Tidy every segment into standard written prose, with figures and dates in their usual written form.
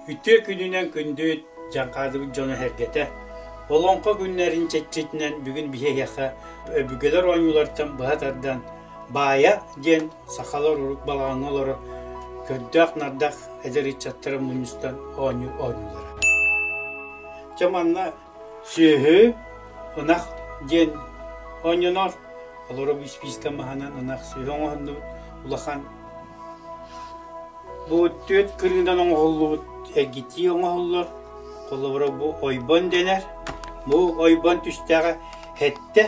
Үтүө күнүнэн күндү дьаҥхаадыбыт дьоно-сэргэтэ! Олоҥхо күннэрин чэрчитинэн бүгүн биһиэхэ өбүгэлэр оонньуулартан быһа тардан Баайа диэн сахалар урут балаҕаҥҥа олорор көрдөөх-нардаах эдэр ыччаттара мунньустан оонньуур оонньуулара. Дьэ манна сүөһү, ынах диэн оонньонор. Олору испиискэ маһынан ынах сүөһү оҥоһуннубут. Улахан Бу түөрт кырыынан оҥоһуллубут эргитии оҥоһуллар. Холобура бу ойбон дэнэр. Бу ойбон түстэҕэ сэттэ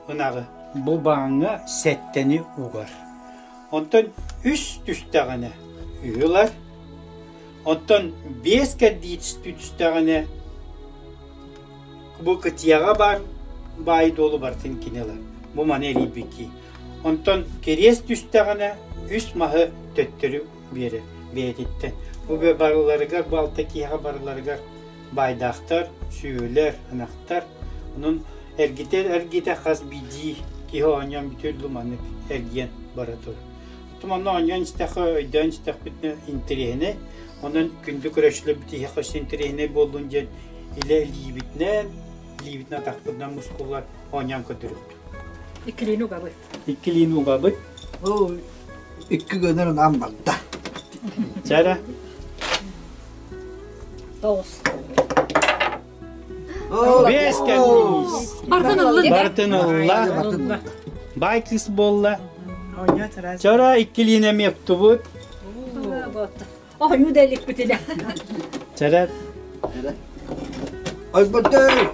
ынаҕы. Бу бааҥҥа сэттэни угар. Онтон үс түстэҕинэ үһү ылар. Оттон биэс кэрдии түстэҕинэ бу кытыйаҕа баар баай-дуолу барытын кини ылар. Бу маны эрийбиккии. Онтон кириэс түстэҕинэ үс маһы төттөрү биэрэр бэйэтиттэн. Бу барыларыгар, бу алта киһиэхэ барыларыгар баайдаахтар, сүөһүлэр, ынахтар. Онон эргитэр-эргитэ хас биирдии киһи оонньоон бүтүөр дуу маннык эргийэн бара турар. Оттон манна оонньоон истэххэ, өйдөөн истэхпитинэ интэриэһинэй. Онон күндү көрөөччүлэрбит иһиэхэ өссө интэриэһинэй буоллун диэн илэ илиибитинэн, илиибитинэн атахпытынан мускуллар оонньоон көрдөрүөхпүт. Иккилиини угабыт. Иккилиини угабыт. Ол икки гынар ынан барда. Чара. Тоҕус. Бес кэллиис. Бартын ыллын. Бартын ылла. Бай кыыс буолла. Чара иккилиини эмиэ оттубут. Оонньуу да иликпитинэ. Чара. Ойботой!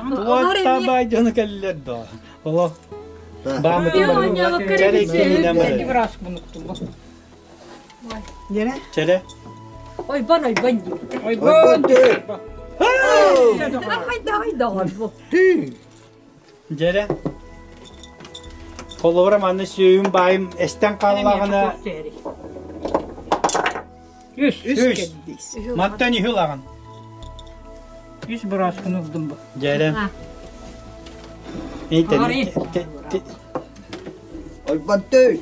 Туота бай дьоно кэллилэр доо. Олох баамытын Чэрэ иккилиинэ Чэрэ. Ойбон ойбон диибит. Ойбон Хайда бу. Дьэрэ. Холобура манна сүөһүм баайым эстэн хааллаҕына Үс. Үс. Мантан үһү ылаҕын. Үс бырааскын ылдым бу. Дьэрэ. Ойбон түй.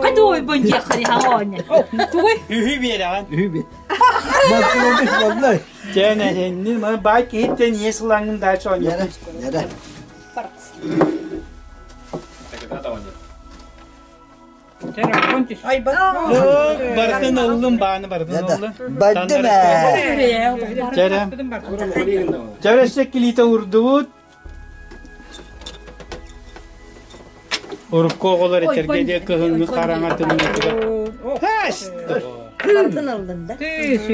Хайда ойбон диэххэ хаоня. Тугуй? Үһү биэрэҕин. Үһү би. Бартын боллай. Чээн эһинни маны баай киһиттэн ийэ сылаҥын дальше оонньуохпут. Нэрэ. Барытын ыллым, бааны барытын ыллым. Бардым ээ. Чэрэ. Чэрэ өссө килиитэ урдубут. Урукку оҕолор этэргэ диэ кыһыҥҥы хараҥа тымныытыгар. Барытын ыллын да.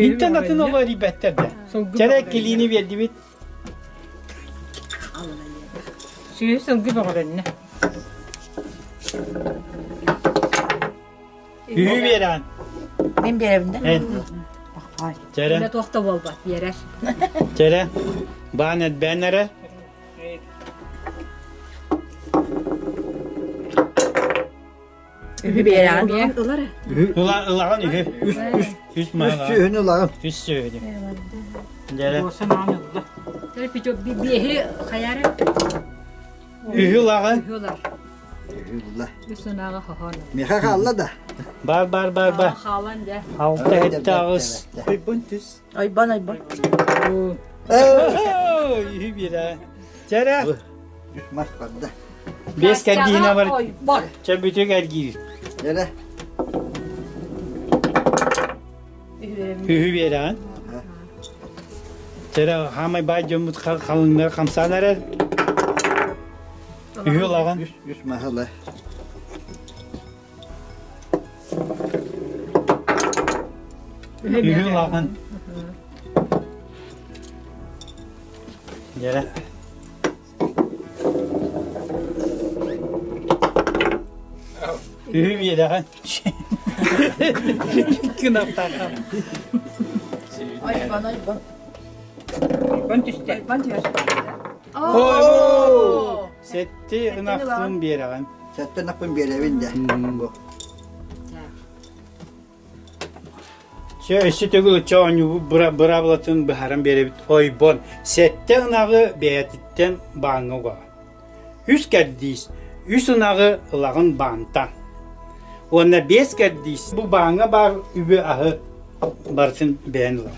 Интэн атын оҕо эрийбэттэр да. Чэрэ килиини биэрдибит. Сүөһү сылгы бөҕөрөннө. Үһү биэрэҕин. Мин биэрэбин да? Эн. Чэрэ. Үлэ туох да буолбат биэрэр. Чэрэ. Баан элбээн эрэ. Үһү биэрэҕин. Ылар. Ыла ылаҕын үһү. Үс үс Үс үс сүөһүнү ылаҕын. Үс сүөһүнү. Дьэрэ. Биэһи хайаары. Үһү ылаҕын. Үһү ылар. Үһү ылла. Үс ынаҕа хоһоон. Миэхэ хаалла да. Бар бар бар бар. Хаалан дьэ. Алта хэттэ аҕыс. Ойбон түс. Ойбон ойбон. Үһү биэрэ. Чэрэ. Үс мас барда. Биэс кэрдиинэ бар. Чэ бүтүк эргиир. Чэрэ. Үһү биэрэҕин. Чэрэ хаамай баай дьоммут халыҥнар хамсаан эрэр. Үһү ылаҕын. Үс үс маһы Үһү ылаҕын. Дьэрэ. Үһү биэрэҕин. Кынаптаахам. Ойбон ойбон. Ойбон түстэ. Ойбон түһэр. Сэтти ынахпын биэрэҕин. Сэттэ ынахпын биэрэбин дэ. Бу. Чэ, өссө төгүл оччо оонньуубут быраабылатын быһааран биэрэбит. Ойбон сэттэ ынаҕы бэйэтиттэн бааҥҥа угаҕын. Үс кэрдиис, үс ынаҕы ылаҕын баантан. Уонна биэс кэрдиис бу бааҥҥа баар үбү-аһы барытын бэйэн ылар.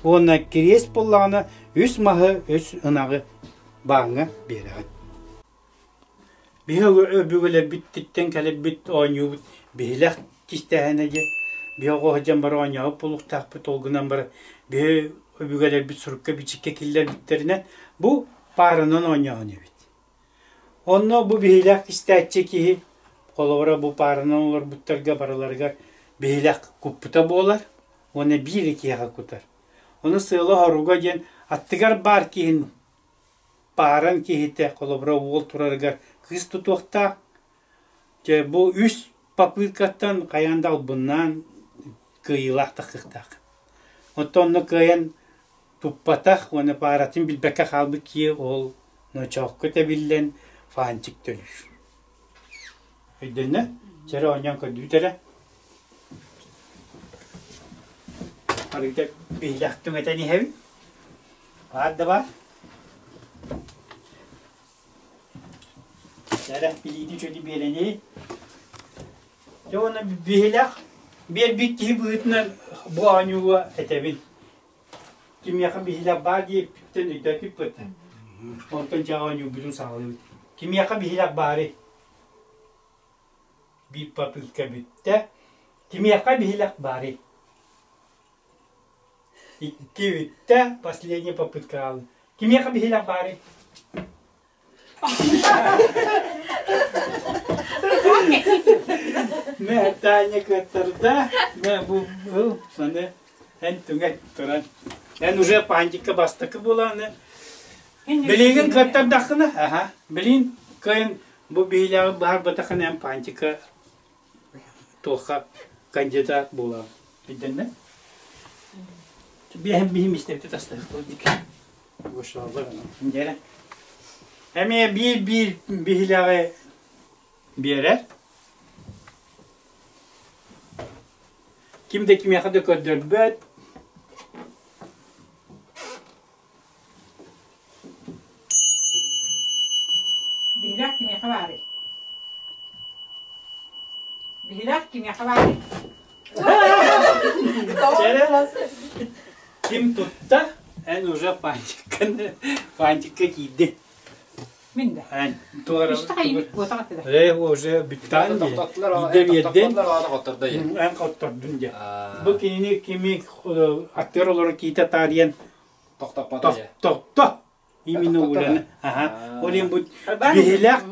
Уонна кириэс буоллаҕына үс маһы, үс ынаҕы бааҥҥа биэрэҕин. Биһи өбүгэлэрбититтэн кэлэрбит оонньуубут биһилэх кистээһинэ диэн биһи оҕо сылдьан бары оонньообут буолуохтаахпыт ол гынан баран биһи өбүгэлэрбит сурукка-бичиккэ киллэрбиттэринэн бу пааранан оонньооһун эбит. Онно бу биһилэх кистээччи киһи холобура бу пааранан олорбуттарга барыларыгар биһилэх куппута буолар уонна биир киһиэхэ кутар. Ону сыала-соруга диэн аттыгар баар киһин пааран киһитэ холобура уол турарыгар кыыс тутуохтаах. Дьэ бу үс попыткаттан хайаан да албыннаан кыайыылаах тахсыахтаах. Оттон онно кыайан туппатах уонна пааратын билбэккэ хаалбыт киһи ол ночоокко тэбиллэн фантик төлүүр. Өйдөннө? Чэрэ оонньоон көрдүүт эрэ. Арыыта биһилэх түҥэтэн иһэбин. Баар да баар. Чэрэ билиити чөдү биэрэни. Дьэ уонна биһилэх биэрбит киһи быһыытынан бу оонньууга этэбин. Кимиэхэ биһилэх баар диэппиттэн өйдөөтүппүт. Онтон дьэ оонньуурбутун саҕалыыбыт. Кимиэхэ биһилэх баарый? Биир попытка бүттэ. Кимиэхэ биһилэх баарый? Икки бүттэ. Последняя попытка хаалла. Кимиэхэ биһилэх баарый? Мэ Таня кыаттарда, мэ бу маны эн түҥэт туран. Эн уже пантикка бастакы буолааны. Билигин кыаттардаххына, аха, билин кыайын бу биһилэҕи быһарбатаххына эн пантика туохха кандидат буолаҕын. Билдэннэ? Биэһин биһим истэбити тастаһык дик. Эмиэ биир-биир биһилэҕи биэрэр. Ким да кимиэхэ да көрдөрбөт. Биһилэх кимиэхэ баарый? Биһилэх кимиэхэ баарый? Ким тутта, эн уже фантикка, фантикка киирдин. Мин да. Эн туора Үстэ хайыбыт куотах этилэр. Э, уже бүттаан Тохтоттулар, биирдэ биэрдин. хоттордо Эн хоттордун дьэ. Бу кинини кими аттыгар олорор киитэ таарыйан Тохтоппото тохто. Именно уланы. Аха. Ол иһин бу биһилэх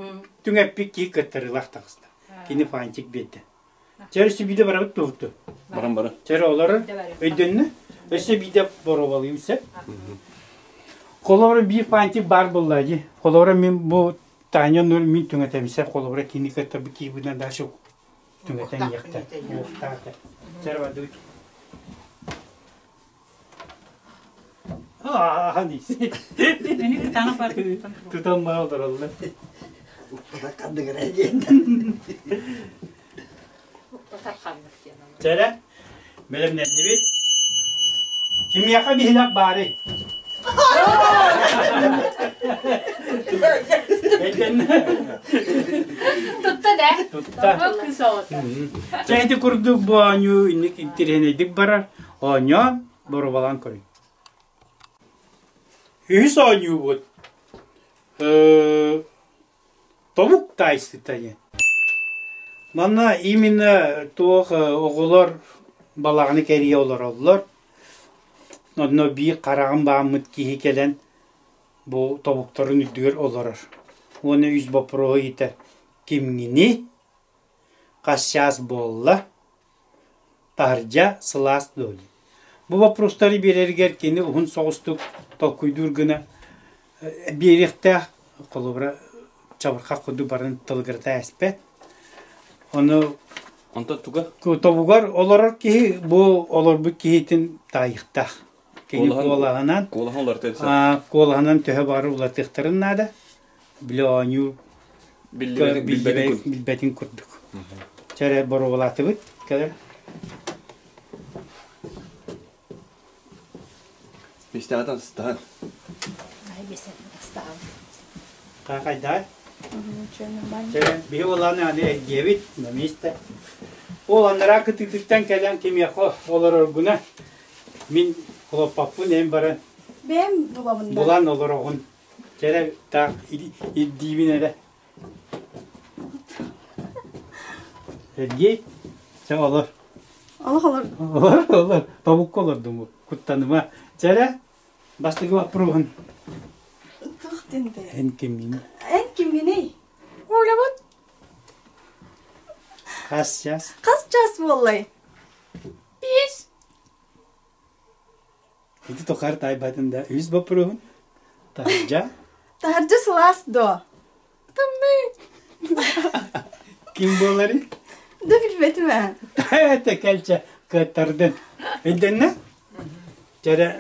түҥэппит киһи кыттарыылаах таҕыста. Кини фантик биэрдэ. Чэ, өссө биирдэ барабыт туһуту. Баран бары. Чэ, олорор өйдөннө. Өссө биирдэ боруобалыым сөп. Холобура биир фантик баар буолла дии. Холобура мин бу Таня Нур мин түҥэтэмсэ холобура кини кытта бу киибинэн дальше түҥэтэн иэхтэ. Уохтаата. Чэ, бардыбыт. Аа, Тутан бара олороллор. Чэрэ, бэлэмнэннибит. Кимиэхэ биһилэх баарый? Тутта да? Тутта. Чэ, ити курдук бу оонньуу инник интириэһинэйдик барар. Оонньоон, боруобалаан көрүҥ. Үһүс оонньуубут тобук таайсыта диэн. Манна именно туох оҕолор балаҕаны кэрийэ олороллор. Онно биир хараҕын бааммыт киһи кэлэн бу тобуктарын үрдүгэр олорор. Уонна үс боппуруоһу ыйытар. Кимҥиний? Хас чаас буолла? Таһырдьа сылаас дуо диэн. Бу боппуруостары биэрэригэр кини уһун соҕустук толкуйдуур гына биэриэхтээх, холобура, чабырҕах курдук баран тылыгырата эспэт. Ону Онтон туга? тобугар олорор киһи бу олорбут киһитин таайыахтаах. Кини куолаһынан Куолаһын уларытыан куолаһынан төһө баҕарар уларытыахтарын наада. Били оонньуур Биллибэтин билбэтин курдук. Чэрэ боруобалаатыбыт кэлэр. Истэҕитэн сыстаһан. Хайдай? Чэ, биһи оланы аны эргиэбит, на месте. Ол анараа кытыытыттан кэлэн кимиэхэ олороргуна мин холоппоппун эн баран Бэйэм булабын да. булан олороҕун. Кэрэ таах ирдиибин эрэ. Сергей, чэ олор. Олох олор. Олор, олор. Тобукка олордум. Куттаныма. Чэрэ, бастакы вопроһун. Туох диэн бэйэ? Эн кимҥиний? Эн кимҥиний? Олабыт. Хас час? Хас час буоллай? Бес. Ити тухары таайбатын да үс боппуруоһун. Таһырдьа. Таһырдьа сылаас дуо? Тымныы. Ким буоларый? Да билбэтим ээ. Это кэлчэ кыаттардын. Өйдөннө? Чэрэ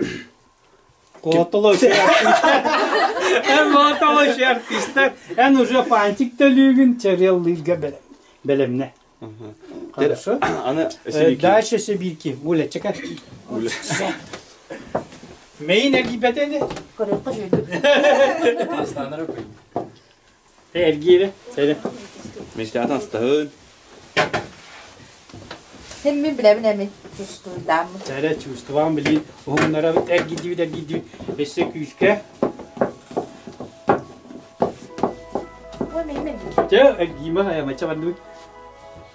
Куотоло Эн Куотоло артистар, эн уже фантик төлүүгүн чарыаллыырга бэлэмнэ. Хорошо. Аны Дальше Сибирки. Уля, чекай. Уля. Мейин эргийбэтэ Эргиирэ. Сэрэ. Мечтаатан астаһын. Сен мин билэбин эми чувствуйдааммын. Сэрэ чувствован билин уһуннарабыт эргийдибит эргийдибит өссө күүскэ. Ой, мин мин. Чэ, эргиймэ хайамача бардыбыт.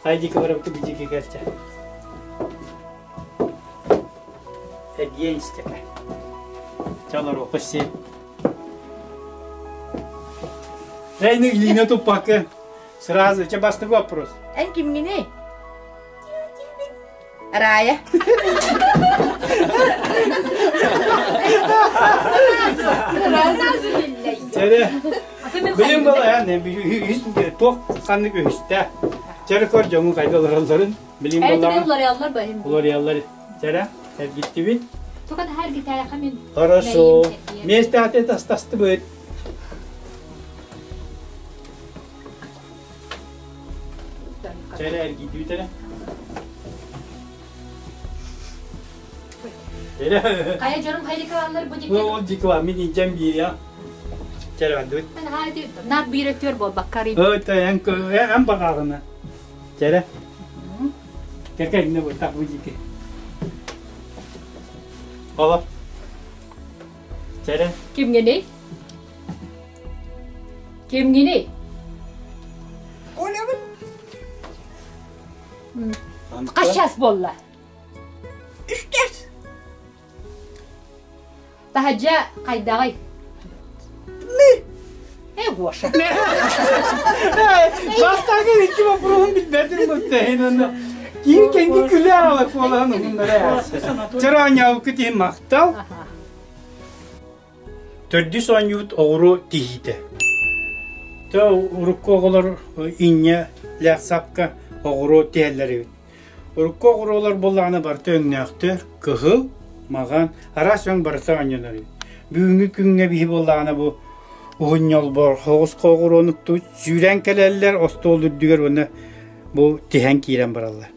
Хайдика барабыт бидики кэлчэ. Эргийэн истэкэ. Чалар оқыссе. Эй, глина туппакка. Сразу, че бастакы вопрос. Эн кимҥиний? Рая. Чэрэ, билим была, туох ханнык үһүстэ. Чэрэ көр дьоҥу хайда олороллорун билим Эйтин уларыяллар баһым. Уларыяллар. Чэрэ, эргиттибит. Тука да эргитээхэ мин. Хорошо. Месте тастастыбыт. Чэрэ эргиттибит эрэ. Эрэ. Хайа дьонум хайдыкалалар бу дикки. Ол дикла мин инжен биир Чэрэ бардыбыт. Наар биир өтүөр буолбаккарый. Ой, эн эн баҕаҕына. Чэрэ. Кэкэ инне бу так бу дики. Ола. Чэрэ. Кимҥиний? Кимҥиний? Олябын. Хас час буолла? Үс час. Таһырдьа хайдаҕый? Тымныы. Э, Гоша. Бастакы икки вопроһун билбэтим бутта онно. Киин кэнги күлэ ала куолаһын уһуннара. Чараанньаабыккыт иһин махтал. Төрдүс оонньуут оҕуруо тиһиитэ. Тэ урукку оҕолор инньэ лээхсапка оҕуруо тиһэллэр эбит. Урукку оҕуруолар буоллаҕына барыта өҥнөөхтөр, кыһыл, маҕан, араас өҥ барыта оонньонор эбит. Бүгүҥҥү күҥҥэ биһи буоллаҕына бу уһун ньолбор соҕус оҕуруону сүүрэн кэлэллэр остуол үрдүгэр уонна бу тиһэн киирэн бараллар.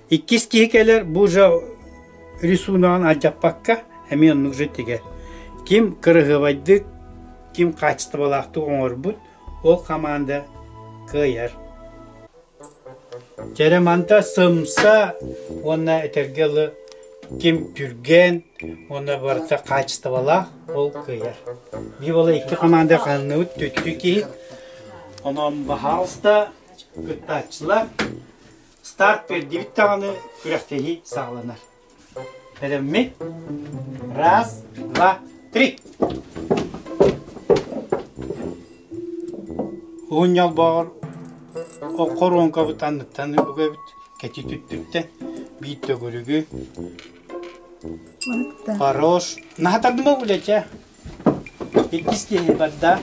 Иккис киһи кэлэр, бу уже рисуногын алдьаппакка эмиэ оннук же тигэр. Ким кырыһыабайдык, ким хаачыстыбалаахтык оҥорбут, ол хамаанда кыайар. Чэрэ манта сымса уонна этэргэ дылы ким түргэн уонна барыта хаачыстыбалаах, ол кыайар. Биир буола икки хамаанда хаһынныбыт түттү киһи. Онон баһаалыста кыттааччылар Старт биэрдибит даҕаны күрэхтэһии саҕаланар. Бэлэммит? Раз, два, три! Уһун ньолбоҕор хоруоҥкабыт анныттан үгэбит кэтит үттүттэн биир төгүрүгү хорош наһатардыма үлэтэ Иккис киһи барда.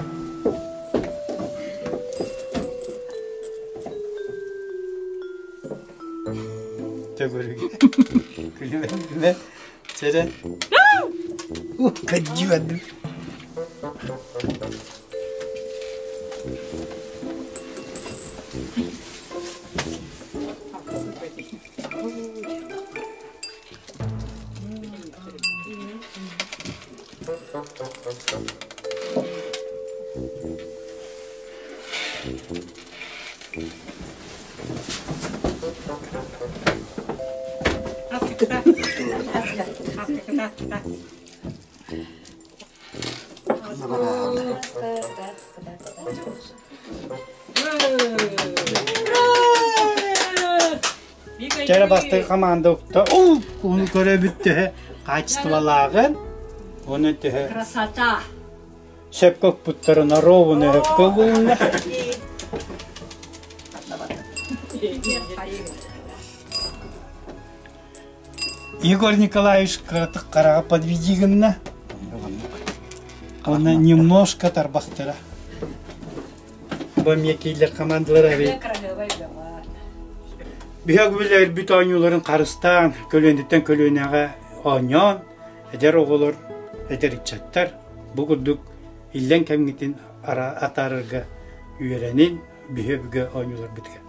Төгүрүк. Күлүмэн күлэ. Сэрэ. Каддьыбадым. Кэрэ бастакы хамаанда укта ол ону көрөбүт төһө хаачыстыбалааҕын, уонна төһө Красота! сөпкө укпуттарын ровно өккө угулунна. Егор Николаевич кыратык хараҕа подведи гынна. Уонна немножко тарбахтара. Бу эмиэ кииллэр командалара эбит. Биһиги билэрбит оонньууларын харыстаан, көлүөнэттэн көлүөнэҕэ оонньоон, эдэр оҕолор, эдэр ыччаттар бу курдук иллэҥ кэмҥитин атаарарга үөрэнин, биһи өбүгэ оонньууларбытыгар.